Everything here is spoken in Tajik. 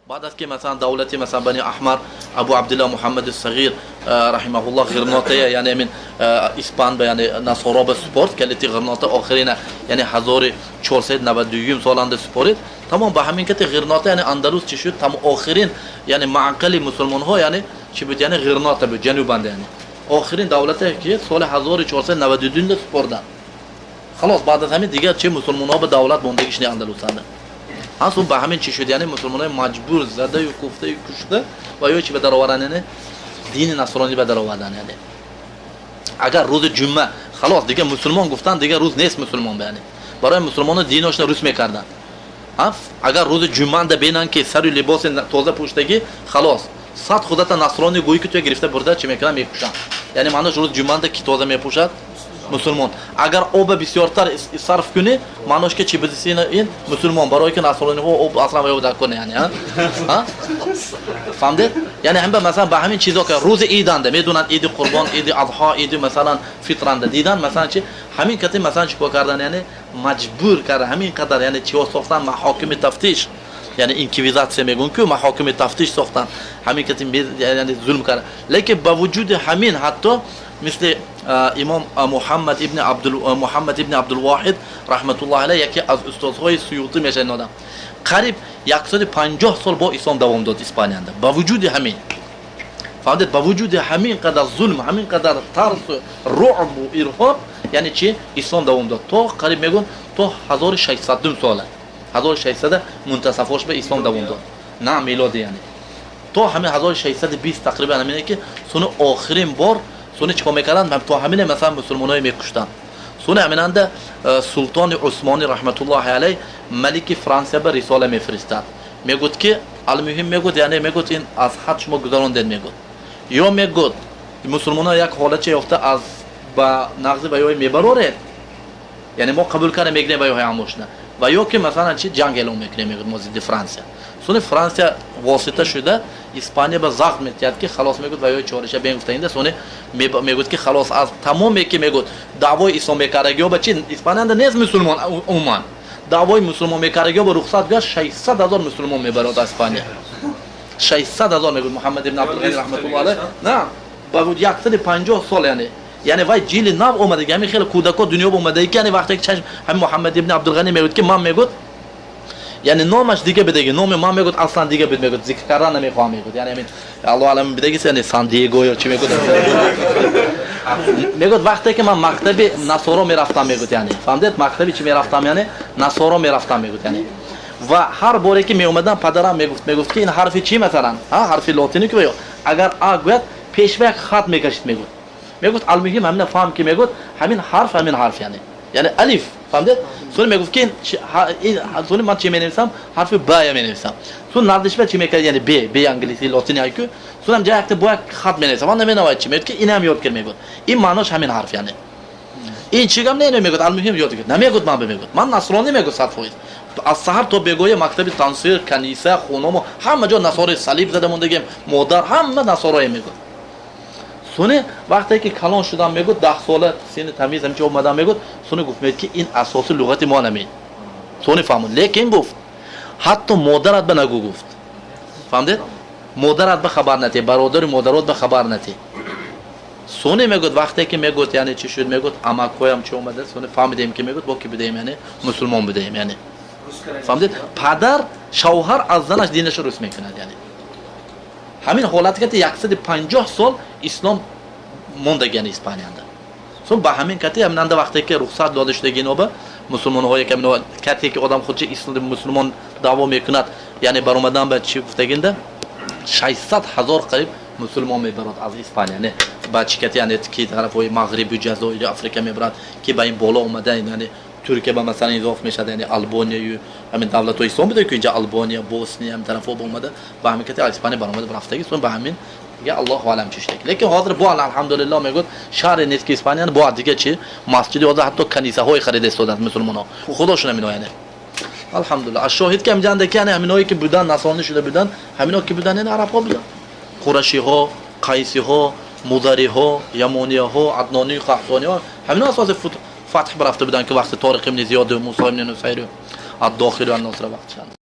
Баъд аз ки масалан давлати масалан Бани Аҳмар Абу Абдуллоҳ Муҳаммад Сағир раҳимаҳуллоҳ Ғирнотая, яъне амин испан ба, яъне насоро ба супорд, калити Ғирнота охирина, яъне 1492 соланда супорид. Тамом, ба ҳамин кати Ғирнота, яъне Андалус чӣ шуд? Там охирин, яъне маъқали мусулмонҳо, яъне чӣ буд? Яъне Ғирнота буд, ҷанубанда, яъне охирин давлате ки соли 1492 супорданд. Халос, баъд аз ҳамин дигар чи мусулмонҳо ба давлат мондагиш не Андалусанда. Ҳасун ба ҳамин чӣ шуд? Яъне мусулмонҳои маҷбур задаю куфтаю кушта ва ё чи ба даровардан, яъне дини насронӣ ба даровардан. Яъне агар рӯзи ҷумъа, халос, дигар мусулмон гуфтан, дигар рӯз нест мусулмон ба, яъне барои мусулмонҳо диношна рӯс мекарданд. Агар рӯзи ҷумъанда бинанд, ки сару либоси тоза пӯштагӣ, халос, сад худата насронӣ гӯӣ, ки туя гирифта бурда чӣ мекунанд? Мекушанд. Яъне маънош, рӯзи ҷумъанда ки тоза мепӯшад, мусулмон. Агар оба бисёртар сарф кунӣ, маънош ки чӣ бидисина, ин мусулмон, барое ки насрониҳо об аслан ва дар куна, яъне фаҳмдед? Яъне ҳам масалан ба ҳамин чизо ки рӯзи иданда медонанд, иди Қурбон, иди Адҳо, иди масалан фитранда дидан, масалан чи ҳамин кати масалан чӣ кор кардан, яъне маҷбур кардан, ҳамин қадар, яъне чиҳо сохтан, маҳокими тафтиш, яъне инквизатсия мегӯн ку, маҳокими тафтиш сохтан, ҳамин кати, яъне зулм кардан. Лекин ба вуҷуди ҳамин ҳатто мисли имом Муҳаммад ибни Абдулвоҳид раҳматуллоҳ алайҳ, яке аз устодҳои Суютӣ мешавад ин одам, қариб 150 сол бо ислом давом дод Испанияда. Ба вуҷуди ҳамин, фаҳмидед, ба вуҷуди ҳамин қадар зулм, ҳамин қадар тарсу рӯъбу ирҳоб, яъне чи ислом давом дод то қариб, мегӯн, то 1600 сола, 1600 мунтасафош ба ислом давом дод, на милоди, яъне то ҳамин 1620 тақрибан. Ҳамине ки суни охирин бор суни чикор мекарданд? То ҳамине масалан мусулмонҳое мекуштанд. Суни ҳаминанда султони Усмонӣ раҳматуллоҳи алайҳ малики Франсия ба рисола мефиристад, мегӯд ки алмуҳим, мегӯд, яъне мегӯд, ин аз ҳад шумо гузарондед, мегӯд, ё мегӯд, мусулмонҳо як ҳолатча ёфта аз ба нағзи ва ёи мебароред, яъне мо қабул карда мегирем ва ёҳои ҳамошна, ва ё ки масалан чи ҷанг эълон мекунем, мегӯд, мо зидди Франсия. Суни Франсия восита шуда Испания ба зағд метиҳад, ки халос, мегӯд, ва ёи чораша бен гуфтаинда. Суни мегӯд ки халос, аз тамоме ки мегӯд даъвои ислом мекардагиҳо ба чи Испанияда нест мусулмон, умуман даъвои мусулмон мекардагиҳо ба рухсат гӯяд, 600 000 мусулмон мебарад аз Испания, 600 000, мегӯд Муҳаммад ибн Абдулғани раҳматуллоҳ алайҳ. На ба 150 сол, яъне вай ҷили нав омадаги, ҳамин хеле кӯдако дунё омадаги, ки яъне вақте ки чашм ҳамин Муҳаммад ибн Абдулғани мегӯд ки ман, мегӯд, яъне номаш дига бидаги, номи ман, мегӯд, аслан дига буд, мегӯд, зикр кардан намехоҳам, мегӯд, яъне ҳамин Аллоҳ алам бидаги, яъне Сан Диего ё чӣ мегӯд. Мегӯд, вақте ки ман мактаби насоро мерафтам, мегӯд, яъне фаҳмидед, мактаби чӣ мерафтам, яъне насоро мерафтам, мегӯд, яъне ва ҳар боре ки меомадам, падарам мегуфт ки ин ҳарфи чӣ, масалан, ҳарфи лотинӣ ки ё агар а гӯяд, пешва як хат мекашид, мегӯд. Мегуфт, алмуҳим ҳамина фаҳм, ки мегӯд, ҳамин ҳарф, ҳамин ҳарф, яъне алиф, фаҳмидед? Сони мегуфт ки сони ман чӣ менависам? Ҳарфи б-я менависам. Сон наздишва чӣ мекард? Яъне б, б англисӣ лотини айку. Сонам ҷа якта бо як хат менависам, ман наменавад чӣ, мегӯд ки инам ёд кир, мегӯд, ин маънош ҳамин ҳарф, яъне ин чӣ гап не, мегӯд, алмуҳим ёд кир. Намегӯд, ман бимегӯд, ман насронӣ, мегӯд, 100%. Аз саҳар то бегоҳи мактаби тансир, каниса, хонамо, ҳама ҷо насори салиб зада мондагем, модар ҳама насорое, мегӯд. Суни вақте ки калон шудам, мегӯд, 10 сола сини тамиз ҳамчи омадам, мегӯд, суни гуфт, мегӯд, ки ин асоси луғати мо намед. Суни фаҳмуд, лекин гуфт, ҳатто модарат ба нагӯ, гуфт, фаҳмдед, модарат ба хабар натӣ, бародари модарот ба хабар натӣ. Суни мегӯд, вақте ки мегӯд, яъне чӣ шуд, мегӯд, амакҳоям чӣ омада, суни фаҳмидем, ки мегӯд, бо ки будаем, яъне мусулмон будаем, яъне фаҳмдед, падар шавҳар аз занаш динашро рӯс мекунад. Яъне ҳамин ҳолат кати 150 сол ислом мондаги, яъне Испанияда. Сон ба ҳамин кати ҳаминанда вақте ки рухсат дода шудаги иноба мусулмонҳое ки кате ки одам худши ислом мусулмон даъво мекунад, яъне баромадан ба чӣ гуфтагинда, 600 000 қариб мусулмон мебарад аз Испания, не ба чӣ кати, яъне ки тарафҳои Мағрибу Ҷазоири Африка мебарад, ки ба ин боло омада, яъне Туркия ба масалан изоф мешавад, яъне Албонияю ҳамин давлатҳои ислом буда ки инҷа Албония, Босния, ҳамин тарафҳо ба омада, ба ҳамин кати аз Испания баромада рафтаги. Сон ба ҳамин дига Аллоҳу алам чӣ шудаги, лекин ҳозир бо алҳамдулиллоҳ, мегӯяд, шаҳре нест ки Испания бо дига чи масҷиди ҳозир, ҳатто канисаҳое харида истодаанд мусулмонҳо, худошон ҳамино, яъне алҳамдулиллоҳ. Аз шоҳид ки ҳамҷанда ки яъне ҳаминое ки буданд, насронӣ шуда буданд, ҳамино ки буданд, яъне арабҳо буданд, қурашиҳо, қайсиҳо, мудариҳо, ямонияҳо, аднонию қаҳтониҳо, ҳамино асоси фатҳ рафта буданд, ки вақти Ториқ ибни Зиёду Мусо ибни Нусайру ад-Дохилу ан-Носира вақтшанд.